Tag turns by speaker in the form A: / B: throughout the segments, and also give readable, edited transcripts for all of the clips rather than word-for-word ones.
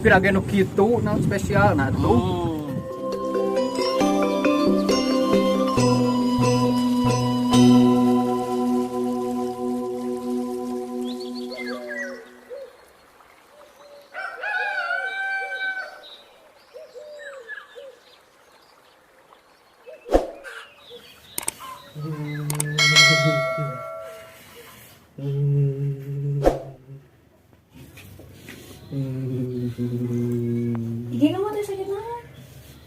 A: Pira ge nu kitu naon spesial nah tuh.
B: Iki kamu tuh sakit naon?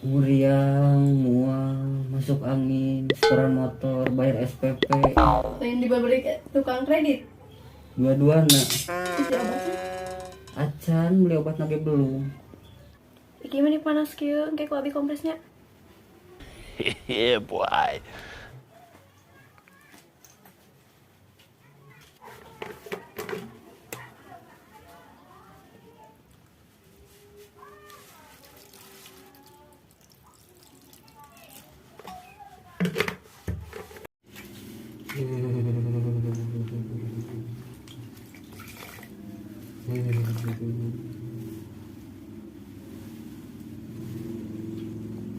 C: Muriang, mual, masuk angin, setoran motor, bayar SPP.
B: Lain dibeli tukang kredit.
C: Dua-dua nak.
B: Isi obat sih.
C: Acan beli obat nage belum.
B: Iki mah panas kieu, engke ku abi kompresnya.
D: Yeah, boy.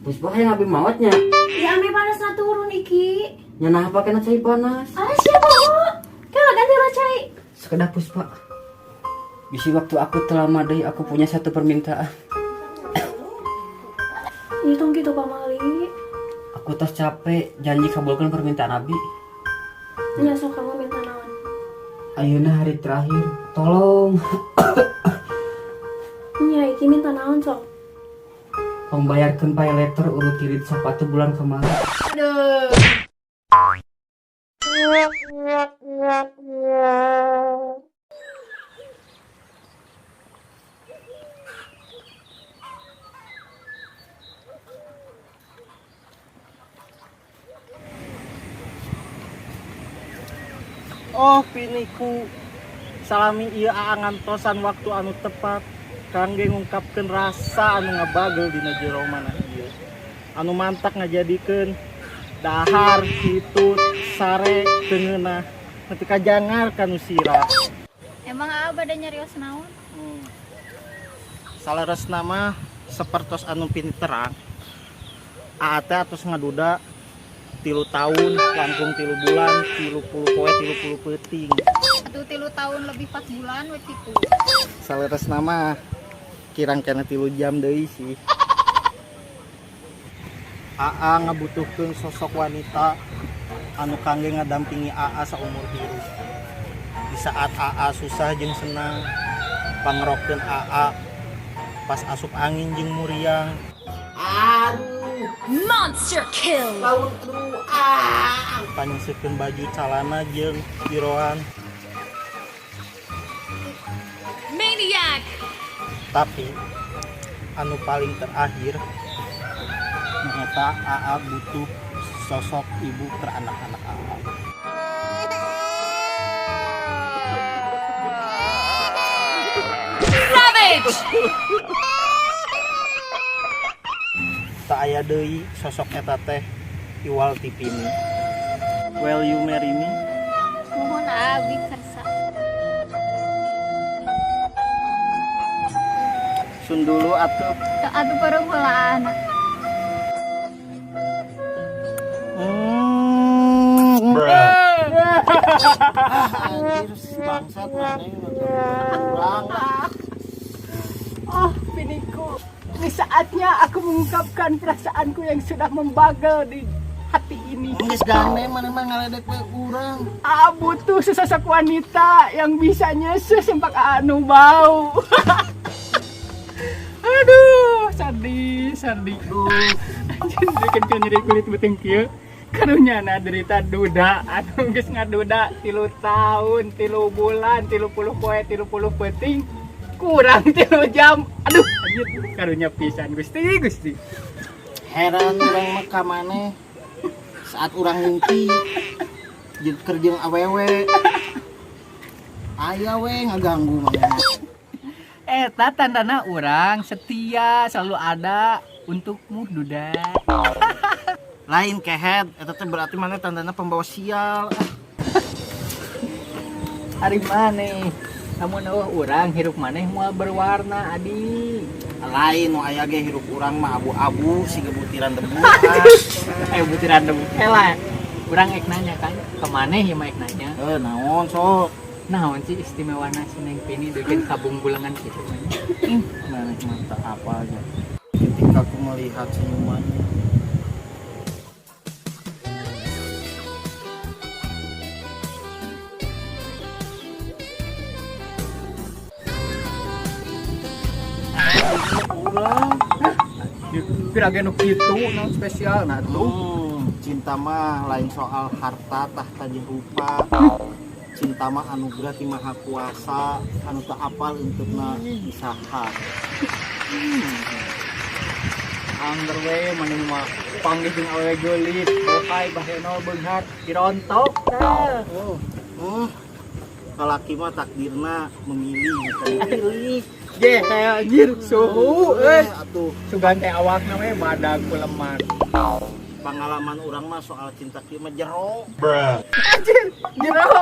C: Puspa hayang abi mawatnya.
B: Ya ame panas na turun iki.
C: Nyanah apa kena cai panas?
B: Ah siapa bu? Kalau ganti lah cai.
C: Sekedar Puspa. Bisi waktu aku telah madai, aku punya satu permintaan.
B: Ngitung gitu Pak Mali.
C: Aku tos capek, janji kabulkan permintaan abi.
B: Nya sok kamu minta naon?
C: Ayeuna hari terakhir, tolong.
B: Nya iki minta naon sok?
C: Membayarkan pay letter urut irit sepatu bulan kemarin.
B: Aduh.
E: Oh piniku salami ieu aa ngantosan waktu anu tepat kangge ngungkapkeun rasa anu ngabagel dina jero manah ieu anu mantak ngajadikeun dahar hitut sare teu ngeunah nepi ka jangar kanu sirah.
F: Emang aa bade nyarios naon?
E: Saleresna mah sapertos anu pini terang aa teh atos ngaduda 3 tahun langkung 3 bulan 30 poe 30 peuting.
F: Atuh 3 tahun lebih 4 bulan we kitu.
E: Saleresna mah kirang kena 3 jam deui sih. Aa ngabutuhkeun sosok wanita anu kangge ngadampingi aa saumur hirup. Di saat aa susah jeung senang, pangrokkeun aa pas asup angin jeung muriang.
C: Aduh.
G: Monster kill.
E: Panyeuseukeun baju calana jeung jeroan.
G: Maniac.
E: Tapi anu paling terakhir nyaeta aa butuh sosok ibu ke anak-anak aa.
G: Savage.
E: Tak aya deui sosok eta teh iwal ti Pini. Will you marry me?
F: Mohon abi kersa.
E: Sun dulu atuh.
F: Teu atuh bareng heula anak.
E: Anjir, bangsat maneh kurang.
H: Oh, Piniku. Ini saatnya aku mengungkapkan perasaanku yang sudah membagel di hati ini.
E: Geus gane maneh mah ngaledek we urang.
H: Ah, butuh sesosok wanita yang bisa nyeseh sempak anu bau. Aduh, sadis, sadis. Duh. Anjir, bikin nyeri kulit beuteung kieu. Karunya na derita duda, anu geus ngaduda 3 tahun, 3 bulan, 30 poe, 30 peuting, kurang 3 jam. Aduh, anjir, karunya pisan Gusti, Gusti.
E: Heran urang mah ka maneh saat urang ngungki jeung keur jeung awewe. Aya we ngaganggu maneh.
H: Eta tandana urang setia selalu ada untukmu duda.
E: Lain kehed, eta teh berarti maneh tandana pembawa sial.
H: Ari maneh Lamun eueuh urang hirup maneh moal berwarna adi.
E: Lain nu aya ge hirup urang mah abu-abu siga butiran debu.
H: Butiran debu. Kela. Urang ek nanya kan, ke maneh ieu mah ek nanya.
E: Naon sok?
H: Naon sih istimewana si Neng Pini bikin kabunggulengan gitu maneh?
E: Maneh mah tak apa aja. Ketika aku melihat senyumannya.
A: Pira ge nu kitu naon spesial nah tuh.
E: Cinta mah lain soal harta tahta jeung rupa. Cinta mah anugerah ti Maha Kuasa anu teu apal untukna isaha.
A: Angger we maneh mah panggih jeung awewe geulis, bokai baheno beunghar dirontok tah.
E: Kalaki mah takdirna memilih bukan dipilih.
A: Ge kayak anjir suhu euy.
E: Atuh
A: Sugan teh awakna we badag ku lemak.
E: Pengalaman urang mah soal cinta kieu mah jero.
A: Anjir, jero.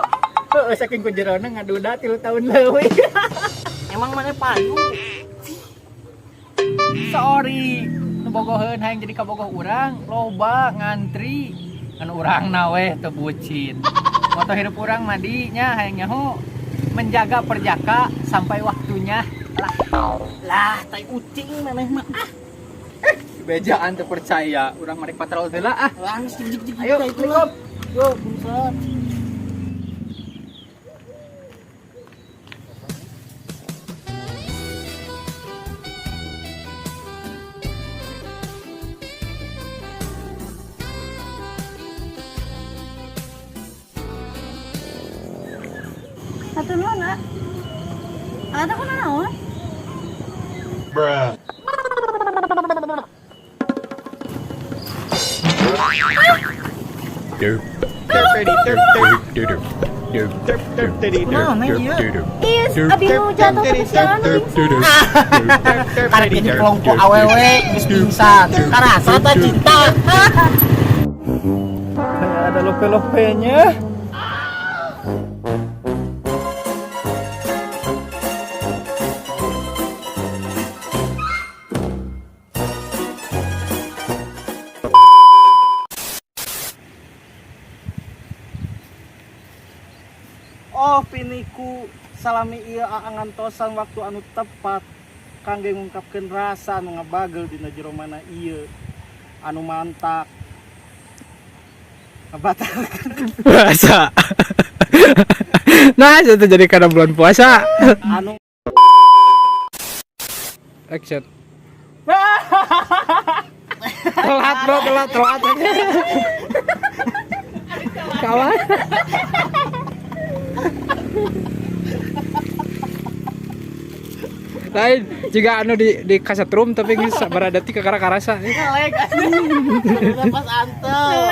A: Heeh, saking ku jerona ngaduda 3 tahun leuwih.
E: Emang maneh payu?
H: Sorry, nu bogoheun hayang jadi kabogoh urang, loba ngantri. Kan urang na weh teu bucin. Moto hirup urang mah di nya hayang nyaho menjaga perjaka sampai waktunya. Lah,
E: lah tai ucing maneh mah. Ah,
A: bejaan teu percaya, urang marek patrol heula ah.
E: Langsung jig-jig.
A: Ayo,
E: itu lah. Yo, bungsa.
B: Hatur nuhun, A. A teh kunaon naon?
D: Bruh. Derp. Derp. Derp. Derp. Derp. Derp.
B: Is, abi nu jatuh ke jalan pingsan.
E: Karek jadi kelompok awewe geus pingsan. Karasa tah cinta.
A: Kayak ada lope-lopenya.
E: Oh piniku salami ieu aangantosan waktu anu tepat kangge ngungkapkeun rasa anu ngabagel dina jero mana ieu anu mantak ngabatalkeun
H: puasa. Nah, itu jadi karena bulan puasa.
E: Anu
H: action. Telat bro, telat. Kawan. Lain juga anu di kasetrum tapi geus berada ti kakara karasa.
E: Pas antel.